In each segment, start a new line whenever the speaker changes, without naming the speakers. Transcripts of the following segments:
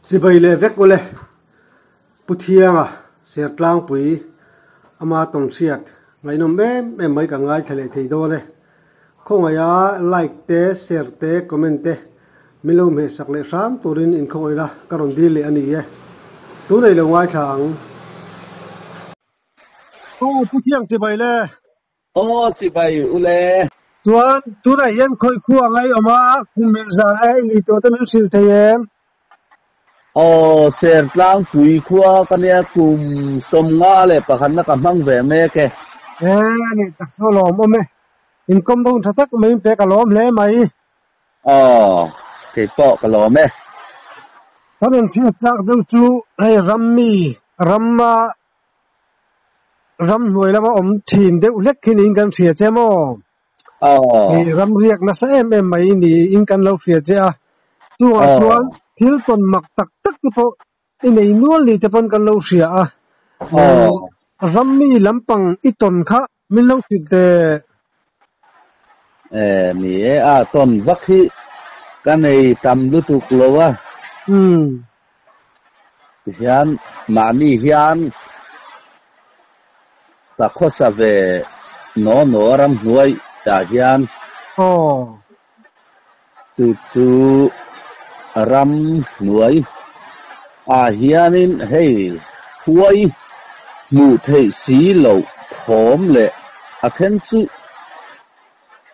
Chibai leh vek ule, Pu Thianga Sertlangpui ama tawnhriat ngaihnawm em em mai kan ngaithla leh thei dawn e. Khawngaiha like te, share te, comment te min lo hmehsak leh hram turin inkhawngaihna ka rawn dil leh a ni e. Tunei lo ngaithla ang. Aw Pu Thiang chibai le.
Aw chibai ule.
Chuan tunah hian khawi khua ngai awm a, kum mil zan e i nih tawh te min hrilh thei em?
Aw Sertlangpui khua ka nia kum 51 na ka hmang ve mek e.
E a nih tak chu a lawmawm e. Inkawm dawn tha tak mai in pe ka lawm hle mai.
Aw kei pawh ka lawm e.
Kan rawn hriat chak deuh chu hei rammi rama Ramhnuai lama awm thin deuh hlek hi niin kan hria che maw? Hei ram riak nasa em em mai niin kan lo hria che a. Chungah chuan thil tawn mak tak tak te pawh i nei nual ni te pawn kan lo hria a. Rammi lampang i tawn kha min lo hrilh teh.
E ni e, a tawn vak hi ka nei tam lutuk lo a. Tihian mahni hian ka khawsa ve naw naw a ramhnuai tah hian chu chu ramhnuai ah hianin hei huai hmuh theih si loh thawm leh a then chu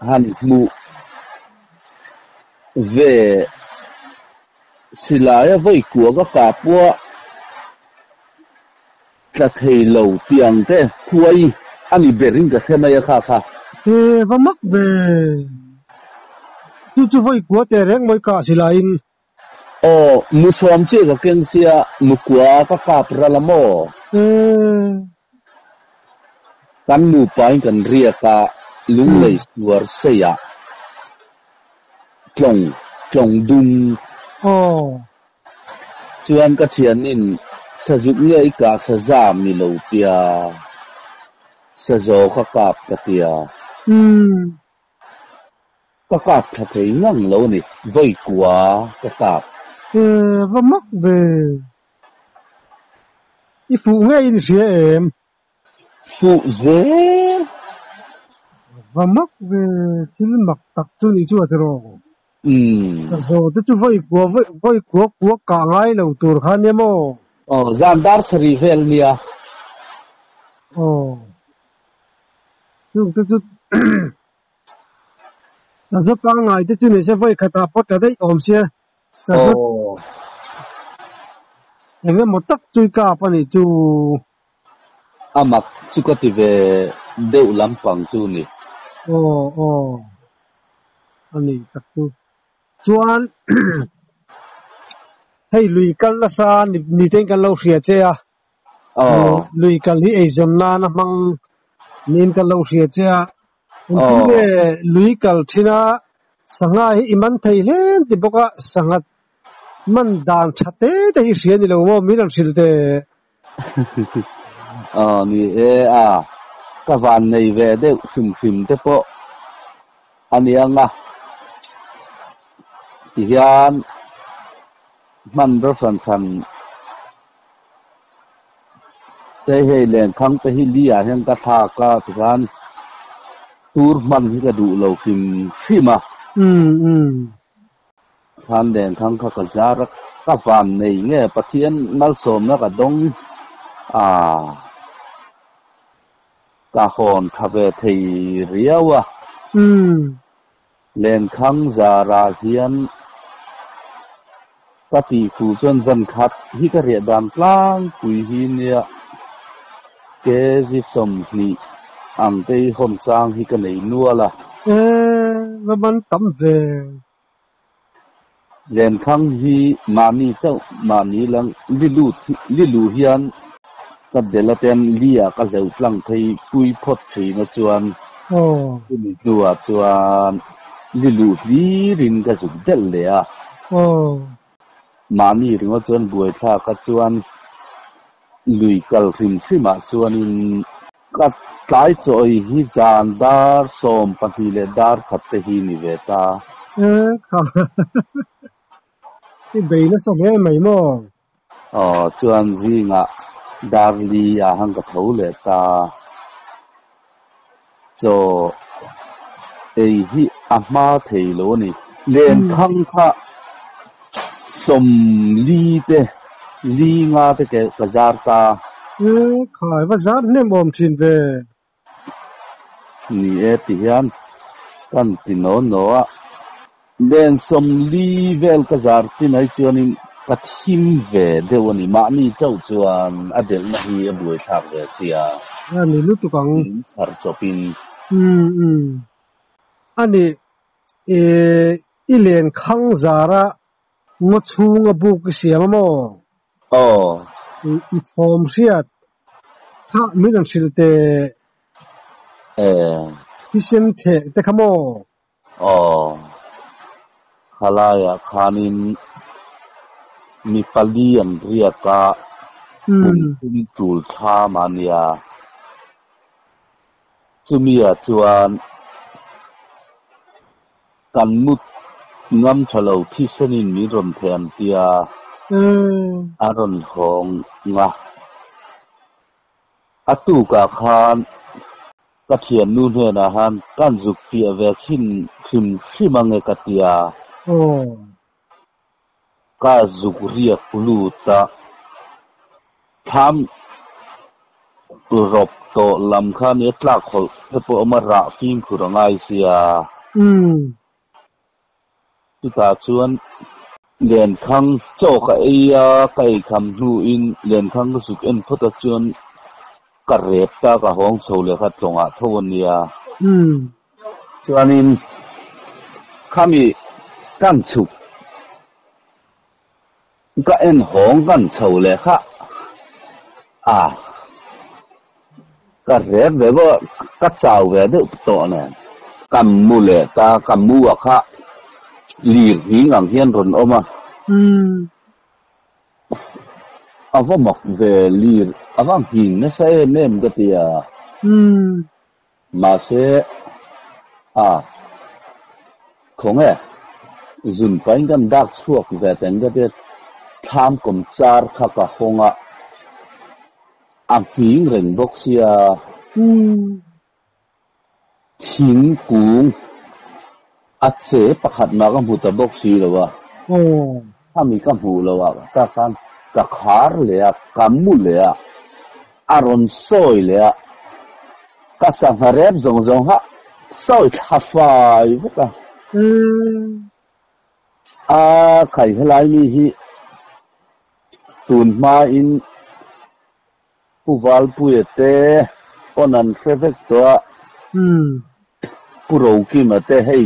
han hmuh ve Silai a vawi kua ka kah pawh tla thei lo tih ang te khuai a ni ber in ka hre mai a kha kha.
E va mak ve. Chu chu vawi kua teh reng mawi kah silai in.
Aw mu sawm chiah ka keng sia mu kua ka kap ral a maw?
E.
Kan nupa in kan riak a lunglei suar sei ah. Tlawng, tlawng dum.
Aw.
Chuan ka thianin sazuk nge i kah saza mi lo tia, sazaw ka kap ka tia.
Umm.
Ka kap tha thei ngang lo ni, vawi kua ka kap.
E, va mak ve. I fuh ngei in hria em?
Fuh zel.
Va mak ve thil mak tak chu nih chu a tiraw.
Umm.
Sazaw te chu vawi kua vawi kua kua kah ngai lo tur kha nia maw?
Aw zan dar sarih vel nia.
Aw. Chung te chu sazaw pangngai te chu nise vawi khatah pawh tla daih awm sia. Sazaw eng emaw tak chu i kap a nih chu.
A mak chu ka ti ve deuh lampang chu ni.
Aw aw a ni tak chu. Chuan hei lui kal nasa ni te in kan lo hria che a. Lui kal hi eizawn nan a hmang niin kan lo hria che a. Engtin nge lui kal thin a sangha hi i man thei hle an ti bawk a, sangha man dan tha te te hi hria ni lo maw min rawn hrilh teh.
Aw ni e a, ka van nei ve deuh hrim hrim te pawh a ni ang a, tihian hmanraw hran hran te hei lenkhang te hi li ah hian ka thlak a tikhan tur hman hi ka duh lo hrim hrim a. Khan lenkhang kha ka zar a, ka van nei nge Pathian malsawmna ka dawng a, ka hawn tha ve thei riau a. Lenkhang zarah hian ka tih fu chuan zan khat hi ka riah dan tlangpui hi nia kg 20 ang te hi hawn chang hi ka nei nual a.
E, va man tam ve.
Lenkhang hi mahni chauh mahni lang li lut li luh hian ka del aten li ah ka hleuh tlang thei pui phawt thin a chuan chumi hnuah chuan li luh hlir in ka zuk delh leh a. Mahni ringawt chuan buaithlak a chuan lui kal hrim hrim ah chuanin Ka tlai chaw ei hi zan dar 12 leh dar khat te hi ni ve ta.
E kha. I bei nasa hle mai maw?
Aw chuan zingah dar li ah han ka tho leh ta. Chaw ei hi a hma thei lo a ni. Lenkhang kha sawmli te li nga te ka zar ta.
E khai va zar hnem awm thin ve.
Ni e ti hian kan ti naw naw a. Len 40 vel ka zar chinai chuanin ka thim ve deuh a ni. Mahni chauh chuan a delhna hi a buaithlak ve sia.
A ni lutuk ang.
Min chhar chawpin.
Umm umm. A ni e i lenkhang zara ngaw chhunga buk i siam a maw?
Aw.
I thawm hriat kha min rawn hrilh teh.
E.
Thisen theh te kha maw?
Aw. Khalaiah khanin mi pali an riak a, kum thum tul thlam a nia. Chumia chuan kan mut ngam tha lo thisenin min rawn theh an tia, a rawn hawng a. A tukah khan ka thiannu hnenah han kan zuk fiah ve chhin hrim hrim ange ka tia. Ka zuk riak lut a, thlam rawp tawh lam kha nia tlak hawlh te pawh awm a, rah fimkhur a ngai sia. Chutah chuan Lenkhang chaw ka ei a, ka ei kham hnuin lenkhang ka zuk en phawt a chuan ka rep ta, ka hawng chho leh kha tlawngah tho a nia. Chuanin khami kan chhuk ka en hawng kan chho leh kha a, ka rep ve bawk a, ka chau ve deuh tawh nen. Ka mu leh ta, ka mu a kha lir nghing ang hian rawn awm a. A va mak ve lir, a va nghing nasa em em ka ti a. Mahse, a khaw nge zun pahin kan dak chhuak ve teng ka ti a, thlam kawm char kha ka hawng a, a nghing reng bawk sia. Thingkung a che pakhat mah ka hmu ta bawk si lo a. Khami ka hmuh lo ah ka khan ka khar leh a, ka mu leh a, a rawn sawi leh a, ka sangha rep zawng zawng kha sawi thla fai vek a. A khai helai mi hi tun hmain Pu Valpuia te pawn an hre vek tawh a, Pu Rokima te hei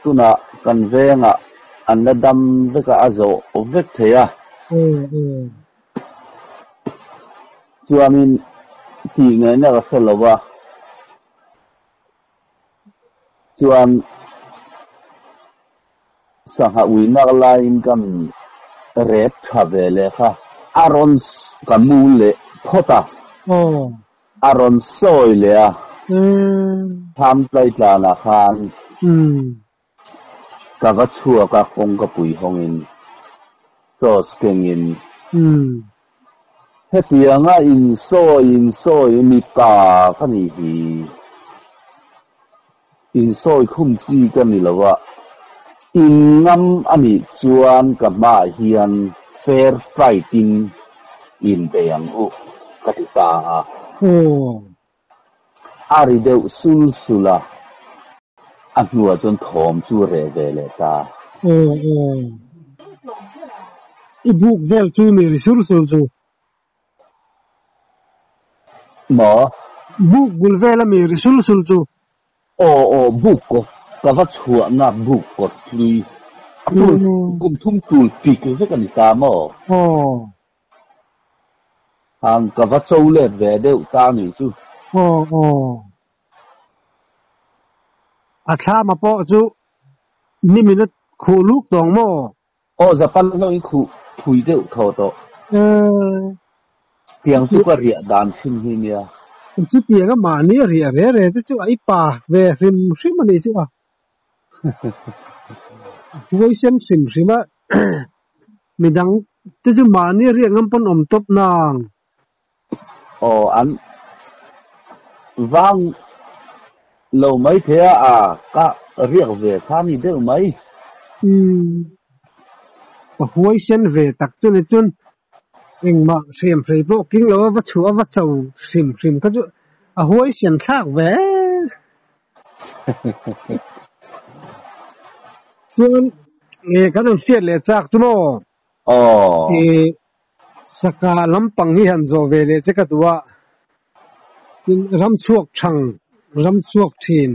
tunah kan vengah an la dam vek a, a zawh vek thei a. Chuanin tih ngaihna ka hre lo a, chuan Sangha uinak laiin kan rep tha ve leh kha a rawn ka mu leh phawt a, a rawn sawi leh a, thlam tlaitlanah khan ka va chhuak a, kawngka pui hawngin torch kengin hetianga insawi insawi mipa ka nih hi. Insawi khum chi ka ni lo a, in ngam a nih chuan ka hmaah hian fair fight in in bei ang u ka ti ta a. A ri deuh sul sul a, a hnuah chuan thawm chu a reh ve leh ta.
I buk vel chu mi ri sul sul chu.
Maw?
Buk bul vel a mi ri sul sul chu.
Aw aw buk kawt ka va chhuahna buk kawt hlui a tul kum thum tul pik vek a ni ta maw?
Aw.
Hang ka va cho let ve deuh ta ni chu.
Aw aw. A thlama pawh chu nimin a khuh luk tawng maw?
Aw Japan hlawh in khuh phui deuh tho tawh. Tiang chu ka riah dan thin hi nia.
Chutiang a mahni a riah re re te chu a i pa ve hrim hrim a nih chu a. Huaisen hrim hrim a. Midang te chu mahni a riak ngam pawn awm tawp nang.
Aw an vang lo mai thei a, a ka riak ve kha ni deuh mai.
Umm ka huaisen ve tak chu ni chuan engmah hriam hrei pawh king lo a va chhuah a va cho hrim hrim kha chu a huaisen thlak ve. Chuan nge kan rawn hriat leh chak chu maw?
Aw.
I saka lampang hi han zawh ve leh che ka duh a, tin ram chhuak thang, ram chhuak thin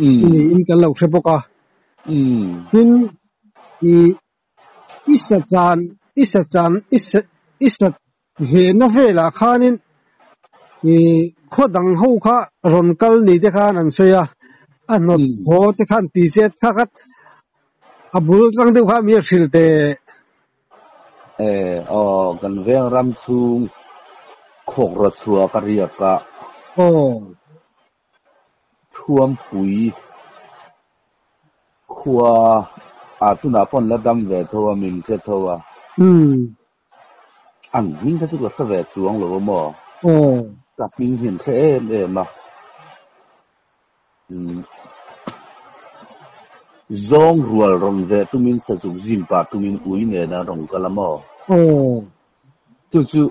i niin kan lo hre bawk a. Tin i i sa chan, i sa chan, i sa i sa vehna velah khanin i khaw dang ho kha rawn kal ni te khan an sawi a, a hnawt haw te khan ti chet kha khat a bul tang deuh kha mi a hrilh teh.
E aw kan veng ram chhung khawk raw chhuah ka riak a.
Aw.
Thuampui khua ah tunah pawn la dam ve tho a, min hre tho a. An hming kha chu ka hre ve chuang lo a maw?
Aw.
Ka hming hi an hre em em a. Zawng rual rawn ve tumin sazuk zim pah tumin ui nen a rawn kal a maw?
Aw.
Chu chu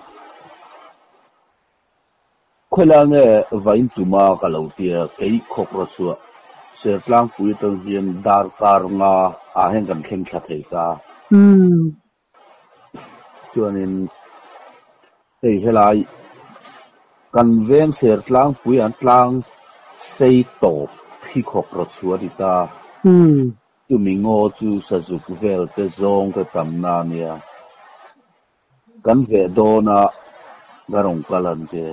Khawilai nge vain tuma ka lo tia kei khawk rawh chhuah Sertlangpui atang hian darkar nga ah hian kan thleng thla thei ta. Chuanin hei helai kan veng Sertlangpui an tlang sei tawp hi khawk rawh chhuah a ni ta. Chumi ngaw chu sazuk vel te zawng te tamna a nia. Kan veh dawn a, ka rawn kal ang che.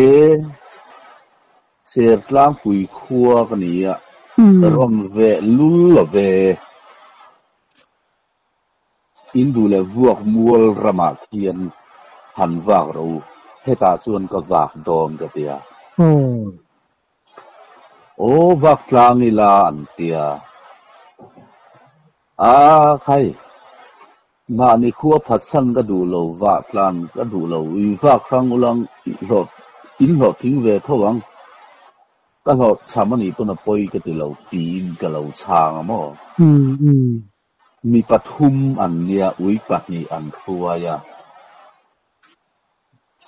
E, Sertlangpui khua ka ni a, rawn veh lul lo ve. In duh leh vuak mual ramah khian han vak rawh u, hetah chuan ka vak dawn ka ti a. Aw, vak tlang ila an ti a. A, khai. Mahni khua phatsan ka duh lo, vah tlan ka duh lo, ui vak hrang ulang hlawh in hlawhtling ve tho ang, ka hlawhchham a nih pawn a pawi ka ti lo tiin ka lo chhang a maw? Mi pathum an nia, ui pahnih an hruai a,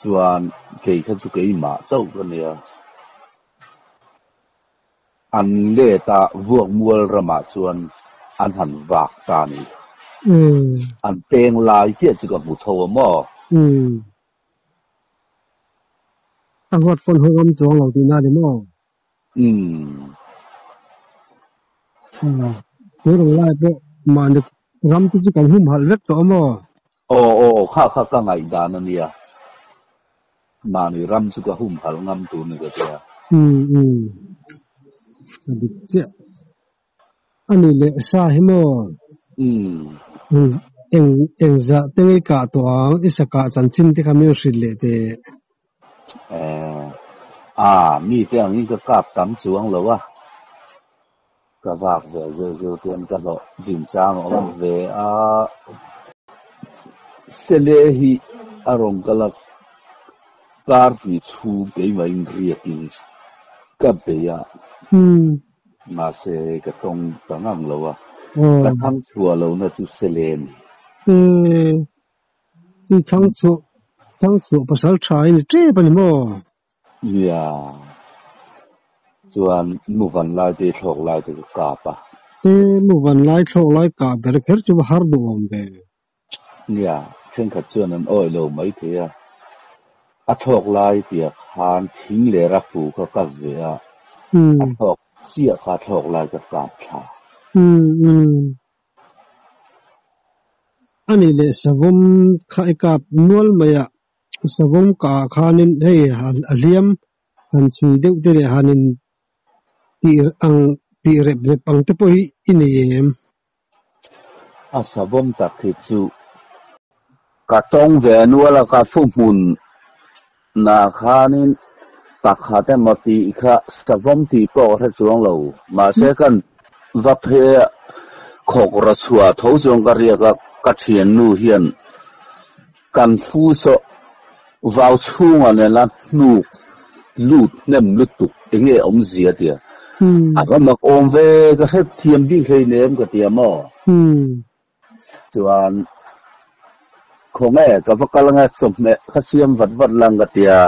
chuan kei kha chu keimah chauh ka nia. An let a, Vuakmual ramah chuan an han vak ta a ni. An peng lai chiah chu ka hmu tho a maw?
A huat pawn haw ngam chuang lo tihna a ni maw? Tun ang lai pawh mahni ram te chu kan humhalh vek tawh a maw?
Aw aw kha kha ka ngaihdan a nia. Mahni ram chu ka humhalh ngam tur ni ka tia.
Umm umm a dik chiah. A ni leh sa hi maw?
Umm.
Eng eng eng zah te ngei kah tawh ang i sa kah chanchin te kha min hrilh leh teh.
Eh ah mi te angin ka kap tam chuang lo a. Ka vak ve zeuh zeuh chuan ka hlawh din chang a awm ve a. Sele hi a rawn kal a, kar hnih chhung keimah-in riakin ka bei a, mahse ka tawng ta ngang lo a, ka thang chhuah lohna chu Sele a ni.
Chu thang chhuah thang chhuah pasal tha i ni tep a ni maw?
Nia, chuan mu van lai te thlawk lai te ka kap a.
E, mu van lai thlawk lai kah ber kher chu va har duh awm ve.
Nia, thenkhat chuan an awih lo maithei a. A thlawk lai tia khan thing leh ra fu kha ka ve a, a thlawk chiah kha thlawk lai ka kap thla.
A nih leh savawm kha i kap nual mai a, savawm kah ah khanin hei a hliam han chhui deuh te leh hanin tih ang tih rep rep ang te pawh hi i nei em?
A savawm tak hi chu ka tawng ve nual a, ka fu hmun nah khanin pakhat emaw tih kha savawm tih pawh ka hre chuang lo, mahse kan va phe khawk ra chhuah tho chuan ka riak a. Ka thiannu hian kan fu saw vau chhungah nena hnuk lut hnem lutuk enge awmzia tia a va mak awm ve ka hre thiam bik hleinem ka tia maw? Chuan khawnge ka va kal anga chawhmeh kha siam vat vat lang ka tia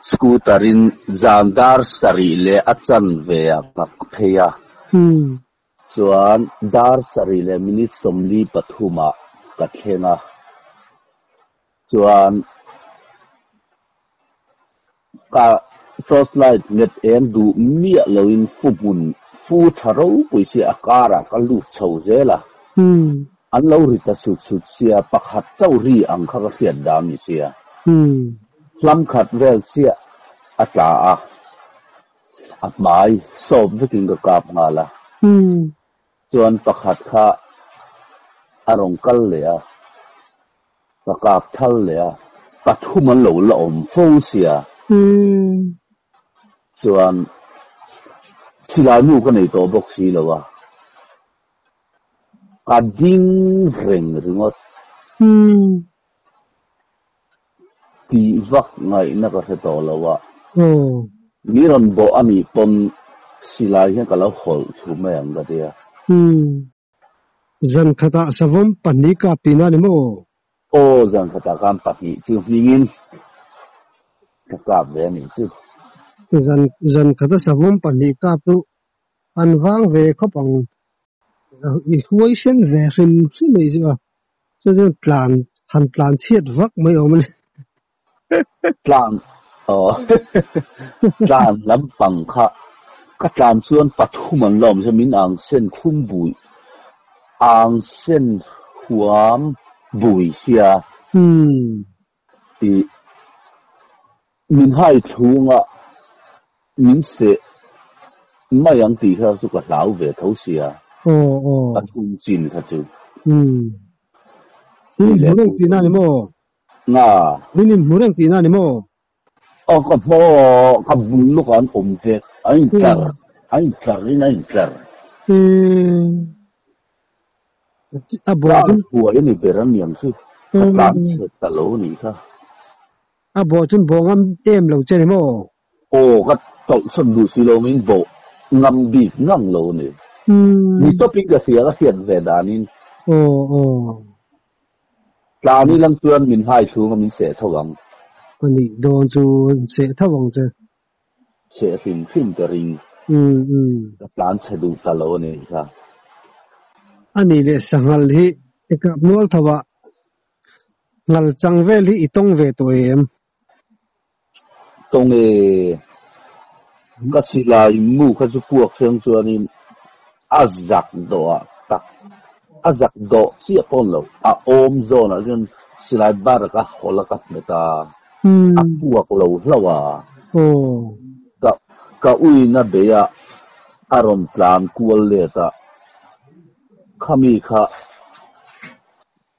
scooter in zan dar sarih leh a chanve ah ka phei a. Chuan dar sarih leh minute 43 ah ka thleng a. Chuan ka torch light nget eng duh miah loin fu hmun fu tha ropui sia a karah ka lut chho zel a. An lo ri ta sut sut sia pakhat chauh ri ang kha ka hriat dan ni sia. Hlam khat vel chiah a tla a. A hmai sawp vekin ka kap nghal a. Chuan pakhat kha a rawn kal leh a, ka kap thal leh a, pathum an lo la awm fo sia. Chuan silai nu ka nei tawh bawk si lo a, ka ding reng ringawt. Tih vak ngaihna ka hre tawh lo a. Mi rawn bawh a nih pawn silai hian ka lo hawlh thu mai ang ka tia.
Zan khatah savawm pahnih kap tihna a ni maw?
Aw, zan khatah khan pahnih chu hmingin ka kap ve a nih chu.
Zan zan khata savawm pahnih kap chu an vang ve khawp ang. I huai hren ve hrim hrim mai chu a. Chu chuan tlan han tlan chhiat vak mai awm a ni.
Tlan aw tlan lampang kha ka tlan chuan pathum an la awm zia min ang sen khum bui ang sen huam bui sia tih min hai thlunga min seh mai ang tih kha chu ka hlau ve tho sia pathum chin kha chu.
Min inhmu reng tihna a ni maw?
Nga.
Min inhmu reng tihna a ni maw?
Aw ka hmaw ka bul lawkah an awm vek, an intlar, an intlar in an intlar.
A bawh
chu. Huai a ni ber a niang chu, ka tlan chhe ta lo a nih kha.
A bawh chuan bawh ngam em lo che ni maw?
Aw ka tawlhsawn duh si lo min bawh ngam bik ngang lo a ni. Ni tawpin ka hria ka hriat ve danin.
Aw aw.
Tlan i lang chuan min hai chhunga min seh tho ang.
Ka nih dawn chu seh tho ang che.
Seh hrim hrim ka ring. Ka tlan chhe duh ta lo a nih kha.
A nih leh sanghal hi i kap nual tho a, ngal chang vel hi i tawng ve tawh em?
Tawng e, ka silai mu kha chu puak hreng chuanin a zak dawh ah tak, a zak dawh chiah pawn lo, a awm zawn ah chuan silai bar ka hawlh a ka hmet a, a puak lo hlauh a. Ka ka uina bei ah a rawn tlan kual let a, khami kha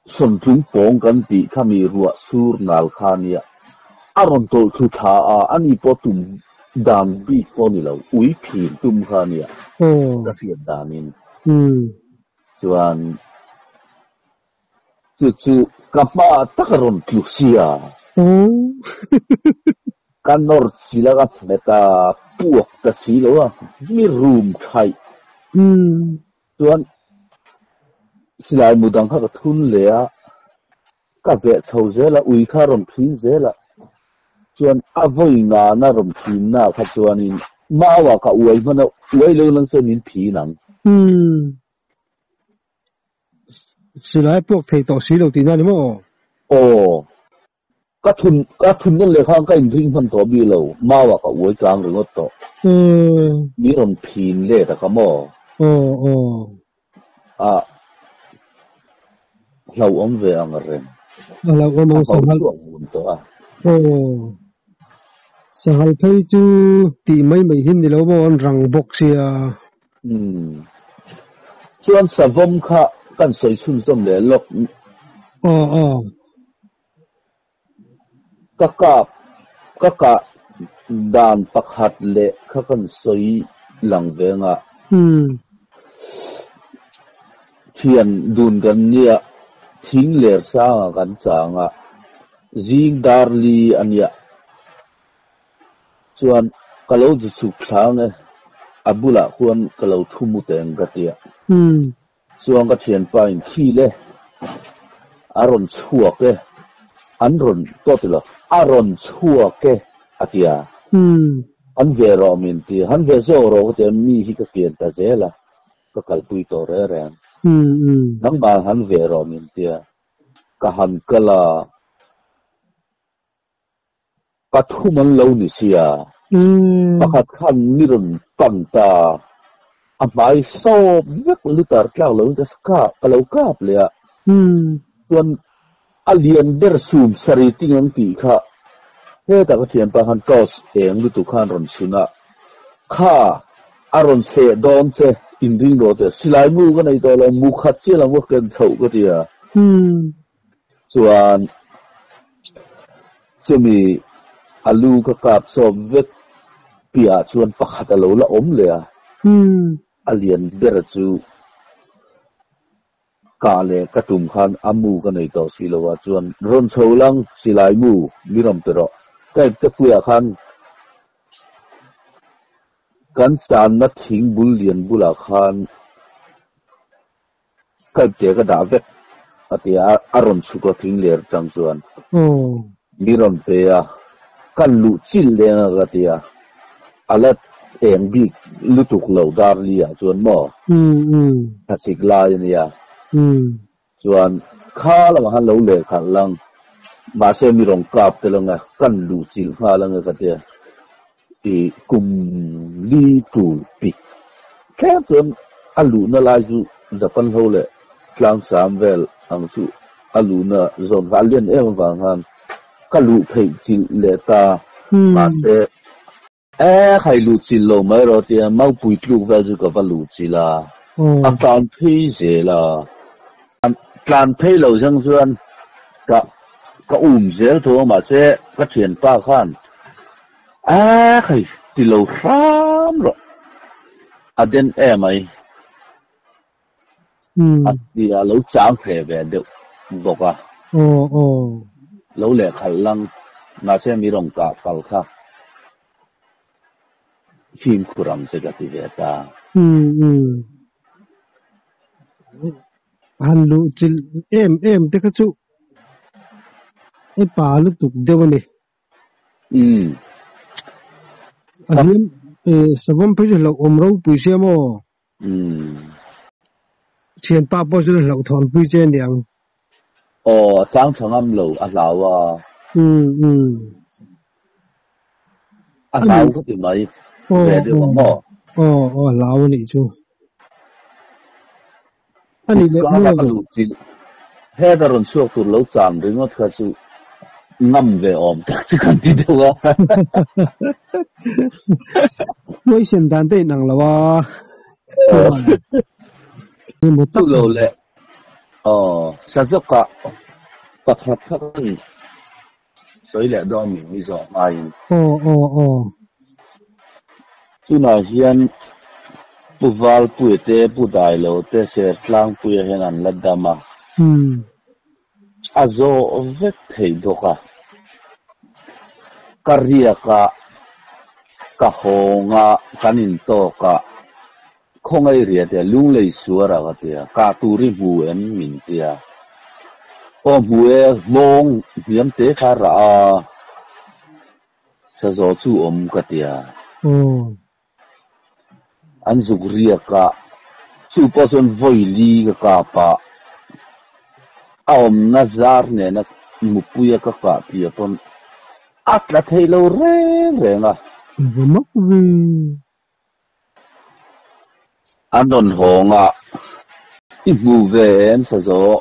Sawntlung pawng kan tih kha mi ruah sur nal kha nia. A rawn tawlh thu thla a, ani pawh tum dan bik pawh ni lo, ui phir tum kha nia ka hriat danin. Chuan chu chu ka hmaah tak a rawn tlu sia. Ka nawr chil a ka hmet a, puak ta si lo a, mi rum thaih. Chuan silai mu dang kha ka thun leh a, ka veh chho zel a, ui kha a rawn phin zel a. Chuan a vawi ngana rawn phin na kha chuanin mauah ka uai hman a, uai lo lang chuan min phin ang.
Umm. Silai puak thei tawh si lo tihna ni maw?
Aw. Ka thun ka thun nawn leh khan ka inring hman tawh bik lo, mau ah ka uai tlang ringawt tawh. Mi rawn phin let a ka maw? A hlauhawm ve ang reng.
A hlauhawm ang sanghal.
Ka chhuak vun tawh a.
Aw. Sanghal phei chu tih mai mai hi ni lo maw an rang bawk sia.
Umm. Chuan savawm kha kan sawi chhunzawm leh lawk.
Aw aw.
Ka kap ka kah dan pakhat leh kha kan sawi lang ve anga thian dun kan nia Thing ler sangah kan chang a, zing dar li a nia chuan ka lo zu chhuk thlang e, a bulah khuan ka lo thu mu teng ka ti a. Chuan ka thianpa in thil e, a rawn chhuak e, an rawn tawh ti lo, a rawn chhuak e a ti a. Han ve rawh min ti, han ve zawk rawh ka ti a, mi hi ka kian ta zel a. Ka kalpui tawh reng reng. Nangmah han ve rawh min tia ka han kal a, pathum an lo ni sia, pakhat khan mi rawn pan ta, a hmai sawp vek lutar tlak loin ka ka lo kap leh a, chuan a lian ber sum sarih ting ang tih kha hetah ka thianpa khan toss eng lutuk khan rawn chhun a, kha a rawn seh dawn che inring rawh teh silai mu ka nei tawh lo mu khat chiah lo ka ken chhoh ka ti a, chuan chumi a lu ka kap sawp vek piahah chuan pakhat a lo la awm leh a, a lian ber chu. Kah leh ka tum khan a mu ka nei tawh si lo a, chuan rawn chho lang silai mu mi rawn pe rawh. Ka ipte puiah khan kan channa thing bul lian bulah khan ka ipte ka dah vek a ti a, a rawn chhuk a thing ler atang chuan mi rawn pe a, kan luh chilh leng a ka ti a, a la eng bik lutuk lo Darli ah chuan maw thlasik lai a nia chuan kha lamah khan lo leh khalh lang mahse mi rawn kap tel ang a kan luh chilh nghal ang a ka tia i kum li tul pik thleng chuan a luhna lai chu Japan ho leh tlangsam vel ang chu a luhna zawn kha a lian em avang khan ka luh theih chilh leh ta mahse E khai luh chilh lo mai rawh tia Maupui tluk vel chu ka va luh chilh a, a tlan phei zel a. Tlan phei lo zang chuan ka ka um zel tho a mahse ka thianpa khan E khai ti lo hram rawh a den emai a ti a lo chang hle ve deuh bawk a. Lo lehkhalh lang mahse mi rawn kah fal kha fimkhur ang che ka ti ve ta.
Han luh chilh em em te kha chu i pa lutuk deuh a ni. A hliam savawm phei chu hlauhawm ropui sia maw? Thianpa pawh chu hlauhthawn pui che aniang.
Aw, a tlang tha ngam lo, a hlau a. A hlau ka ti mai ve deuh ang maw?
Aw, aw, a hlau anih chu. Anih leh
Kara ka luh chilh. Heta rawn chhuak tur lo chan ringawt kha chu ngam ve awm tak chu kan ti deuh a.
Huaisen dan te inang lo a. Emaw tak.
Chu lo le. Aw, Sazawka pakhat kha kan sawi leh dawn min mi zawh hmain.
Aw, aw, aw.
Tunah hian Pu Valpuia te, Pu Dailo te Sertlangpuia hian an la dam a. A zawh vek thei bawk a. Ka riak a, ka hawng a, kan intawk a, Khawngaih ria tia lunglei suar a ka tia, kah tur i hmu em min tia. Aw hmu e, hmawng hniam te kha rah a, sazaw chu awm ka tia. An zuk riak a, chu pawh chuan vawi li ka kap a, a awmna zar nena mupui a ka kah tih pawn a tla thei lo reng reng a.
Va mak ve.
An rawn hawng a, I hmu ve em sazaw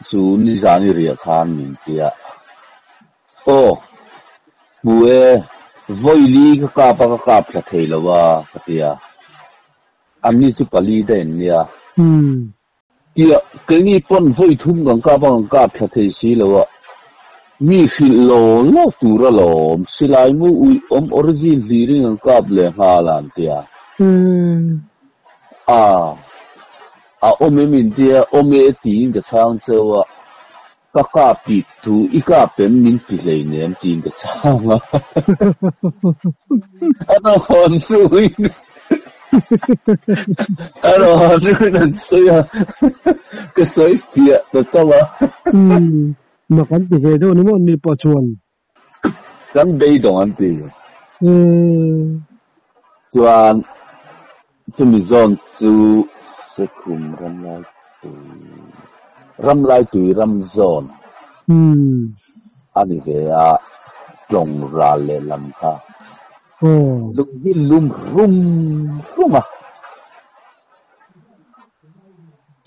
chu nizan i riah khan min ti a. Aw, hmu e, vawi li ka kap a ka kap thla thei lo a ka ti a. Anni chu pali daih an nia. Tia, keini pawn vawi thum kan kap a kan kap thla thei si lo a, mi hrilh lo lo tur alawm, silai mu uih awm origin hlirin kan kap leh nghal a an tia. A, a awm em in tia, awm e tiin ka chhang cheu a. Ka kap tih thu i kap em min ti hleinem tiin ka chhang a. A rawn hnuin a rawn hnuin an sawi a, ka sawi fiah ta chauh a.
Umm, mak an ti ve deuh ni maw ni pawh chuan.
Kan beidawng an ti.
Umm.
Chuan chumi zawn chu Sekhum ramlai tui ramlai tui ram zawn a ni ve a, tlawng ral lehlam kha lung hi lum rum rum a,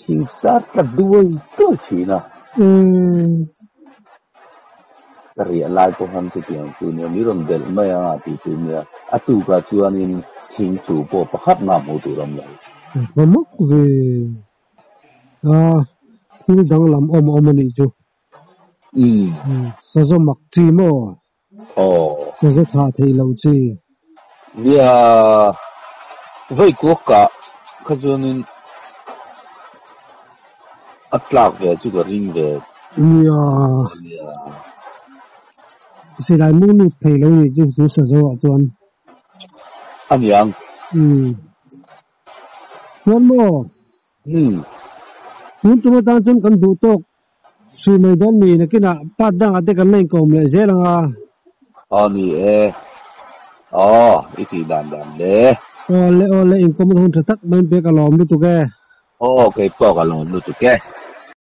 thing sar tla duai duai thin a. Ka riah lai pawh han chutiang chu nia, mi rawn belh mai ang a tih tur nia, a tukah chuanin thing chu pawh pakhat mah hmuh tur a awm lo.
Ka mak ve a, thil danglam awm a awm a nih chu. Sazaw mak chi maw?
Aw.
Sazaw thah theih loh chi.
Nia, vawi kuakah kha chuanin a tlak ve chu ka ring ve.
Nia.
Nia.
Silai mung lut thei lo nih chu chu sazaw ah chuan.
A niang.
Umm. Chuan maw?
Umm.
Tun tum atang chuan kan duh tawk Sui mai dawn mi nakinah part dangah te kan la inkawm leh zel ang a.
Aw ni e. Aw, i tih dan dan le.
Aw le aw le, inkawm a hun tha tak mai in pek a lawm lutuk e.
Aw, kei pawh ka lawm lutuk e.